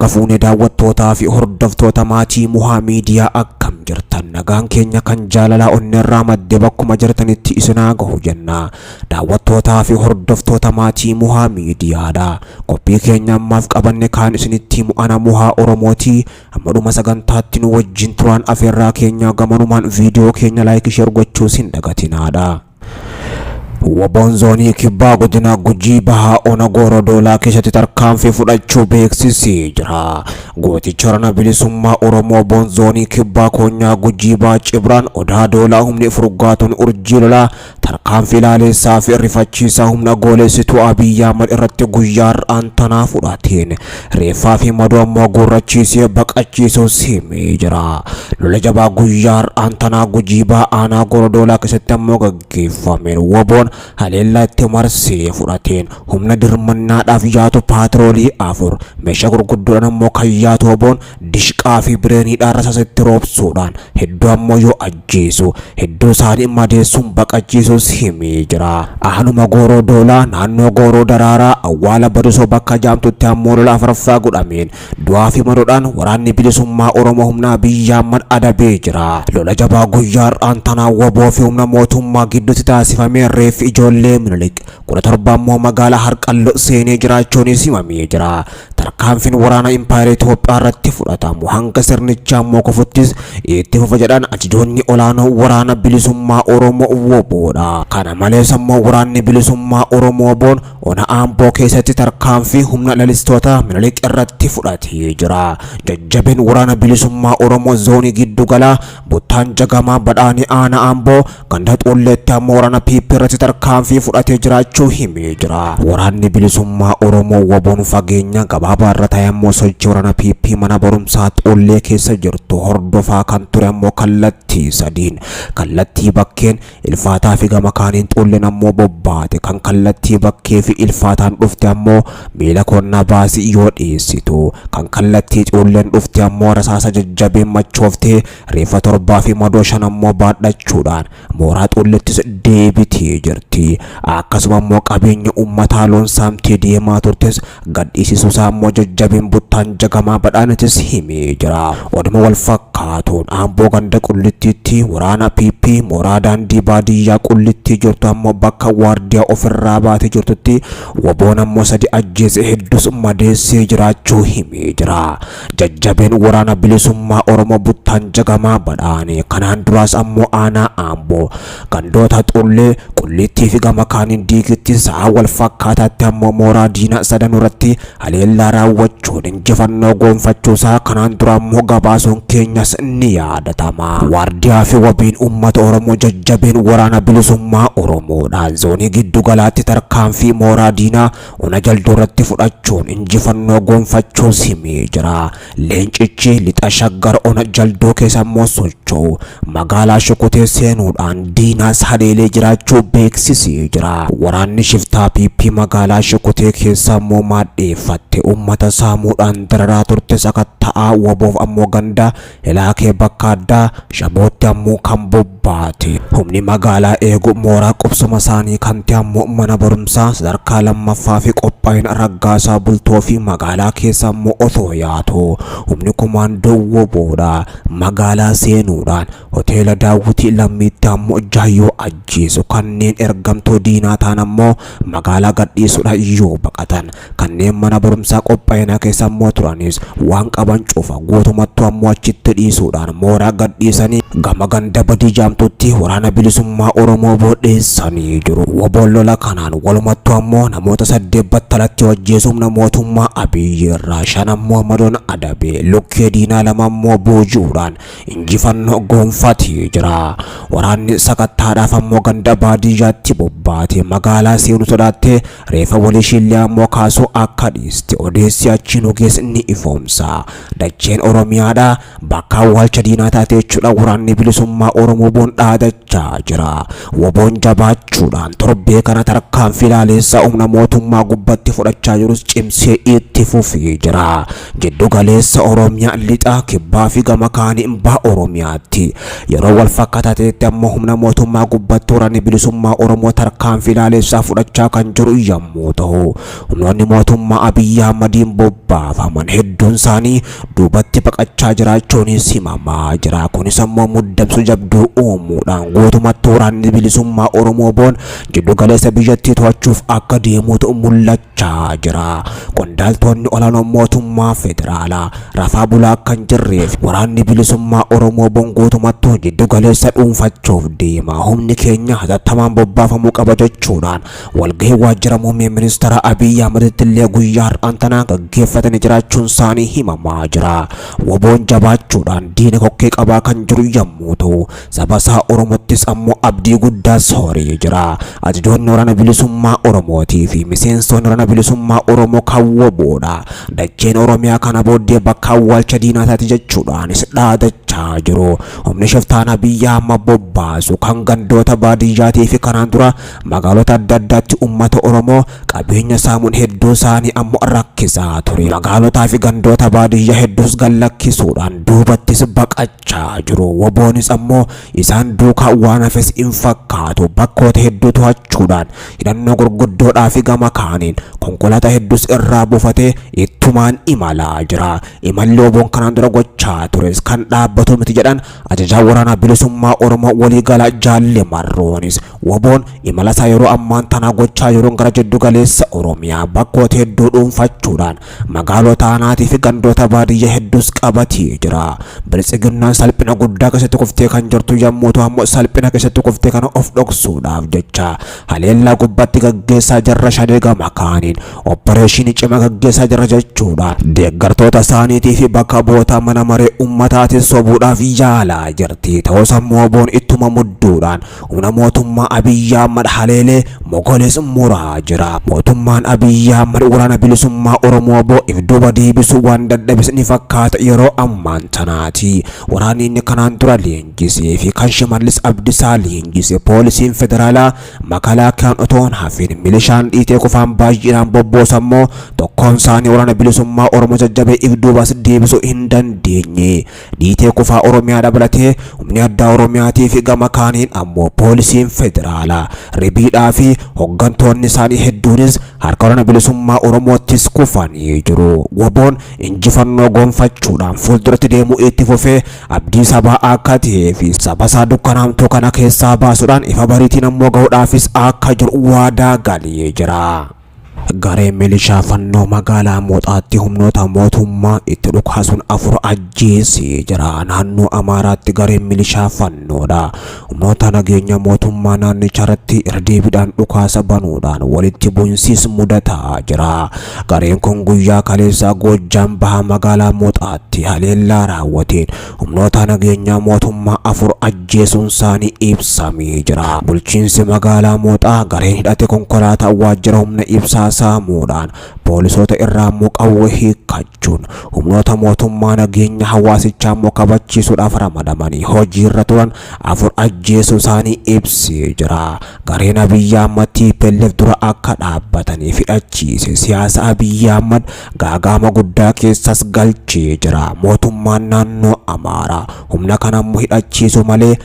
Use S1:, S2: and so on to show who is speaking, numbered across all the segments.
S1: Harka fuune daawwattootaa fi hordoftoota maatii Muhaa Miidiyaa, akkam jirtan? Nagaan keenya kan jaalalaa onneerraa madde bakkuma jirtanitti isinaa gahu jenna. Daawwattootaa fi hordoftoota maatii Muhaa Miidiyaadha. Qophii keenya ammaaf qabanne kaan isinitti himu ana Muhaa Oromooti. Hamma dhuma sagantaatti nu wajjin turaan afeerraa keenya, gamanumaan viidiyoo keenya like, share gochuus hin dagatinaadha. WBOn zoonii kibbaa godina Gujii Bahaa Ona Goorodoolaa keessatti tarkaanfii fudhachuu beeksisee jira. Gooticha Waraana Bilisummaa Oromoo WBOn zoonii kibbaa koonyaa Gujii Bahaa Cibraan Odaa Doolaa humni furgaatuun urjii lolaa tarkaanfii ilaaleessaa fi rifachiisaa humna gooleessituu Abiyyi Ahmad irratti guyyaa har'aan tanaa fudhateen reeffaa fi madoo ammoo gurrachiisee baqachiisuus himee jira. Lola jabaa guyyaa har'aan tanaa Gujii Bahaa aanaa Goorodoolaa keessatti ammoo gaggeeffameen WBOn haleellaa itti marsee fudhateen humna dirmannaadhaaf yaatu paatroolii 4 meeshaa gurguddoodhaan ammoo kan yaatu WBOn dishqaa fi bireeniidhaan rasaasa itti roobsuudhaan hedduu ammoo yoo ajjeesu, hedduu isaanii madeessuun baqachiisuus himee jira. Aanuma Gooroo Doolaa naannoo Gooroo Daraaraa awwaala Badusoo bakka jaamtutti ammoo lola afuraffaa godhameen du'aa fi madoodhaan waraanni bilisummaa Oromoo humna Abiyyi Ahmad adabee jira. Lola jabaa guyyaa har'aan tanaa WBO fi humna mootummaa gidduutti taasifamee reeffi ijoollee Minilik 17 ammoo magaalaa Harqalloo seenee jiraachuunis himamee jira. Tarkaanfiin waraana Impaayera Itoophiyaa irratti fudhatamu hanga sirnichaa ammoo kufuttis itti fufa jedhan ajajoonni olaanoo waraana bilisummaa Oromoo WBOdha. Kana malees ammoo waraanni bilisummaa Oromoo WBOn ona Amboo keessatti tarkaanfii humna lalistoota Minilik irratti fudhatee jira. Jajjabeen waraana bilisummaa Oromoo zoonii giddu galaa Buttaan Jagamaa Badhaanii aanaa Amboo ganda Xulleetti ammoo waraana PP irratti tarkaanfii fudhatee jiraachuu himee jira. Waraanni bilisummaa Oromoo WBOn fageenya gabaabaa irra ta'e ammoo sochii waraana PP mana barumsaa Xullee keessa jirtu hordofaa kan ture ammoo kallattii sadiin, kallattii bakkeen Ilfaataa fi gama kaaniin Xulleen ammoo bobbaate. Kan kallattii bakkee fi Ilfaataan dhufte ammoo miila konnaa baasii yoo dhiyeessitu, kan kallattii Xulleen dhufte ammoo rasaasa jajjabeen machooftee reeffa 7 fi madoo 5 ammoo baadhachuudhaan mooraa Xullettis deebitee jirti. Akkasuma ammoo qabeenya uummataa loon saamtee deemaa turtes gadhiisisuusaa ammoo jajjabeen Buttaan Jagamaa Badhaanatis himee jira. Oduma wal fakkaatuun Amboo ganda Qullittiitti waraana PP mooraa daandii baadiyyaa Qullittii jirtu ammoo bakka waardiyaa ofirraa baatee jirtutti WBOn ammoo 3 ajjeese, heddus madeessee jiraachuu himee jira. Jajjabeen waraana bilisummaa Oromoo Buttaan Jagamaa Badhaane kanaan duraas ammoo aanaa Amboo gandoota Xullee, Qullittii fi gama kaaniin Diigitti sa'a wal fakkaataatti ammoo mooraa diinaa sadanuu irratti haleellaa raawwachuun injifannoo goonfachuusaa kanaan dura ammoo gabaasuun keenyas ni yaadatama. Waardiyaa fi wabiin uummata Oromoo jajjabeen waraana bilisummaa Oromoodha. Zoonii giddu galaatti tarkaanfii mooraa diinaa ona Jalduu irratti fudhachuun injifannoo goonfachuus himee jira. Leencichi lixa Shaggar ona Jalduu keessa ammoo socho'u magaalaa Shukutee seenuudhaan diinaas haleelee jiraachuu beeksisee jira. Waraanni shiftaa PP magaalaa Shukutee keessa ammoo maadheeffatte uummata saamuudhaan dararaa turte sakatta'aa WBOf ammoo ganda Hilaakee bakka addaa Shabootti ammoo kan bobbaate. Humni magaalaa eegu mooraa qubsuma isaanii kan ta'e ammoo mana barumsaa sadarkaa lammaffaa fi qophaa'ina Raggaasaa Bultoo fi magaalaa keessa ammoo otoo yaatu humni komaandoo WBOdha. Magaalaa seenuudhaan hoteela Daawwitii Lammiitti ammoo jaha yoo ajjeesu, kanneen ergamtuu diinaa ta'an ammoo magaalaa gadhiisuudhaan yoo baqatan, kanneen mana barumsaa qophaa'inaa keessa ammoo turanis waan qaban cufa guutumattuu ammoo achitti dhiisuudhaan mooraa gadhiisanii gama ganda Badii Jaamtutti waraana bilisummaa Oromoo boodheessanii jiru. WBOn lola kanaan walumattuu ammoo namoota 8 battalatti ajjeesu humna mootummaa Abiyyi irraa 5 ammoo madoon adabe, lukkee diinaa 2 ammoo booji'uudhaan injifannoo goonfatee jira. Waraanni sakattaadhaaf ammoo ganda baadiyyaatti bobbaate magaalaa seenuu sodaattee reefa walishiillee ammoo kaasuu akka dhiiste odeessi achi nu geesse ni ifoomsa. Dacheen Oromiyaadha bakka awwaalcha diinaa taate jechuudha waraanni bilisummaa Oromoo WBOn dhaadachaa jira. WBOn jabaachuudhaan torbee kana tarkaanfii ilaaleessaa humna mootummaa gubbatti fudhachaa jirus cimsee itti fufee jira. Jiddu galeessa Oromiyaa, lixa, kibbaa fi gama kaanii baha Oromiyaatti yeroo wal fakkaataa ta'etti ammoo humna mootummaa gubbatti waraanni bilisummaa Oromoo tarkaanfii ilaaleessaa fudhachaa kan jiru yommuu ta'u, humnoonni mootummaa mootummaa Abiyyi Ahmadiin bobbaafaman hedduun isaanii duubatti baqachaa jiraachuunis himamaa jira. Kunis ammoo muddamsu jabduu uumuudhaan guutumatti waraanni bilisummaa Oromoo boon jiddu galeessa biyyattii to'achuuf akka deemuutu mul'achaa jira. Qondaaltonni olaanoon mootummaa federaalaa rafaa bulaa akka hin jirreef waraanni bilisummaa Oromoo boon guutumattuu jiddu galeessa dhuunfachuuf deema. Humni keenya hatattamaan bobbaafamuu qaba jechuudhaan walgahii waajjira muummee ministeera Abiyyi Ahmaditti illee guyyaa har'aan tanaa gaggeeffatanii jiraachuun isaanii himamaa jira. Woboon jabaachuudhaan diina kokkee qabaa kan jiru yommuu ta'u, saba isaa Oromottis ammoo abdii guddaas horee jira. Ajajoonni waraana bilisummaa Oromootii fi miseensonni waraana bilisummaa Oromoo kan woboodha. Dacheen Oromiyaa kana booddee bakka awwaalcha diinaa taati jechuudhaanis dhaadachaa jiru. Humni shiftaan Abiyyi Ahmad bobbaasu kan gandoota baadiyyaatii fi kanaan dura magaalota adda addaatti uummata Oromoo qabeenya saamuun hedduu isaanii ammoo rakkisaa ture. Magaalotaa fi gandoota baadiyyaa hedduus gallakkisuudhaan duubattis baqachaa jiru. Woboonis ammoo isaan duukaa waan hafes hin fakkaatu. Bakkoota hedduu to'achuudhaan hidhannoo gurguddoodhaa fi gama kaaniin konkolaataa hedduus irraa buufatee ittumaan imalaa jira. Imalli woboon kanaan dura gochaa tures kan dhaabbatu miti jedhan ajajaa waraanaa bilisummaa Oromoo waliigalaa Jaalle Marroonis. Woboon imala isaa yeroo ammaan tanaa gochaa jiruun gara jiddu galeessa Oromiyaa bakkoota hedduu dhuunfachuudhaan magaalota aanaatii fi gandoota baadiyyaa hedduus qabatee jira. Biltsiginnaan salphina guddaa keessatti kuftee kan jirtu yommuu ta'u, ammoo salphina keessatti kuftee kana of dhoksuudhaaf jecha haleellaa gubbatti gaggeessaa jirra, shanee gama kaaniin oppareeshinii cimaa gaggeessaa jirra jechuudhaan deeggartoota isaaniitii fi bakka bu'oota mana maree ummataatiin sobuudhaaf yaalaa jirti. Ta'us ammoo woboon ittuma mudduudhaan humna mootummaa Abiyyi Ahmad haleelee mogolees muraa jira. Mootummaan Abiyyi Ahmad waraana bilisummaa Oromoo boo if duuba deebisuu waan dadhabes ni fakkaata yeroo ammaan tanaati. Waraanni inni kanaan dura leenjisee fi kan Shimallis Abdisaa leenjise, poolisiin federaalaa, makalaakiyaan otoo hin hafin milishaan dhiitee kufaan baay'inaan bobboosammoo tokkoon isaanii waraana bilisummaa Oromoo jajjabee if duubas deebisuu hin dandeenye. Dhiitee kufaa Oromiyaa dabalatee humni addaa Oromiyaatii fi gama kaaniin ammoo poolisiin federaalaa ribiidhaa fi hoggantoonni isaanii hedduunis harka waraana bilisummaa Oromoottis kufanii jiru. Woboon injifannoo gonfachuudhaan fuulduratti deemuu itti fufee abdii sabaa akka ta'ee fi saba isaa dukkanaamtuu kana keessaa baasuudhaan ifa bariitiin ammoo gahuudhaafis akka jiru waadaa galee jira. Gareen milishaa fannoo magaalaa Mooxaatti humnoota mootummaa itti dhukaasuun 4 ajjeesee jira. Naannoo Amaaraatti gareen milishaa fannoodha. Humnoota nageenya mootummaa naannicha irratti irra deebiidhaan dhukaasa banuudhaan walitti bu'insis mudataa jira. Gareen kun guyyaa kaleessaa Goojjaam Bahaa magaalaa Mooxaatti haleellaa raawwateen humnoota nageenyaa mootummaa 4 ajjeesuun isaanii ibsamee jira. Bulchiinsi magaalaa Mooxaa gareen hidhate konkolaataa waajjira humna ibsaa saamuudhaan poolisoota irraa immoo qawwee hiikkachuun humnoota mootummaa nageenya hawaasichaa immoo kabachiisuudhaaf ramadamanii hojiirra turan 4 ajjeesuu isaanii ibsee jira. Gareen Abiyyi Ahmad TPLF dura akka dhaabbataniif hidhachiise siyaasa Abiyyi Ahmad gaagaama guddaa keessas galchee jira. Mootummaan naannoo Amaaraa humna kana ammoo hidhachiisuu malee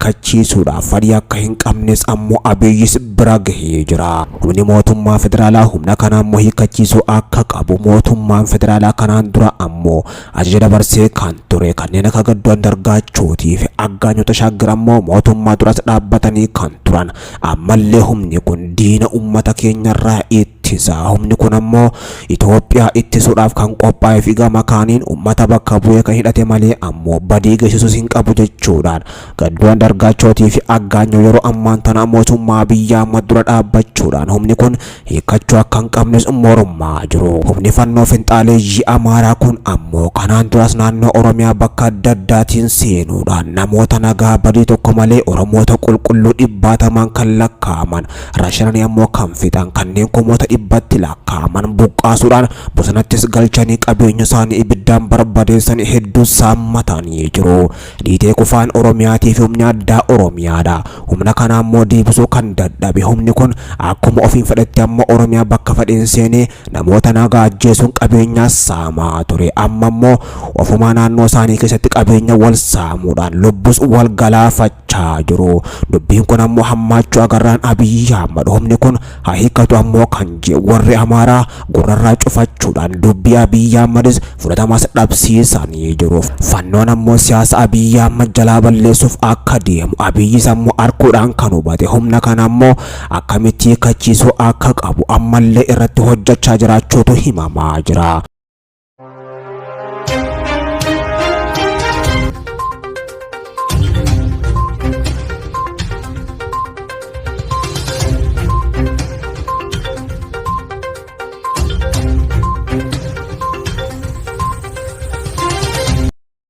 S1: hiikkachiisuudhaaf fedhii akka hin qabnes ammoo Abiyyis bira gahee jira. Humni mootummaa federaalaa humna kana ammoo hiikkachiisuu akka qabu mootummaan federaalaa kanaan dura ammoo ajaja dabarsee kan ture kanneen akka Gadduu Andargaachootii fi Aggaanyoo Tashaaggar ammoo mootummaa duras dhaabbatanii kan turan, ammallee humni kun diina uummata keenyarraa ittisa. Humni kun ammoo Itoophiyaa ittisuudhaaf kan qophaa'ee fi gama kaaniin uummata bakka bu'ee kan hidhate malee ammoo badii geessisus hin qabu jechuudhaan Gadduu Andargaachootii fi Aggaanyoo yeroo ammaan tana mootummaa biyyaa amma dura dhaabbachuudhaan humni kun hiikkachuu akka hin qabnes mormaa jiru. Humni fannoo finxaaleeyyii Amaaraa kun ammoo kanaan duras naannoo Oromiyaa bakka adda addaatiin seenuudhaan namoota nagaa badii tokko malee Oromoota qulqulluu dhibbaatamaan kan lakkaa'aman rashananii ammoo kan fixan, kanneen kumoota dhibbatti lakkaa'aman buqqaasuudhaan bosonattis galchanii qabeenya isaanii ibiddaan barbadeessanii hedduu saammatanii jiru. Dhiitee kufaan Oromiyaatii fi humni addaa Oromiyaadha. Humna kana ammoo deebisuu kan dadhabe humni kun akkuma ofiin fedhetti ammoo Oromiyaa bakka fedheen seenee namoota nagaa ajjeesuun qabeenyaa saamaa ture. Amma immoo ofumaa naannoo isaanii keessatti qabeenya wal saamuudhaan lubbus wal galaafachaa jiru. Dubbiin kun ammoo hammaachuu agarraan Abiyyi Ahmad humni kun haa hiikkatu ammoo kan Faranjii warri Amaaraa gurrarraa cufachuudhaan dubbii Abiyyi Ahmadis fudhatamas dhabsiisanii jiru. Fannoon ammoo siyaasa Abiyyi Ahmad jalaa balleessuuf akka deemu Abiyyis ammoo arguudhaan kan hubate humna kana ammoo akkamitti hiikkachiisuu akka qabu ammallee irratti hojjechaa jiraachuutu himamaa jira.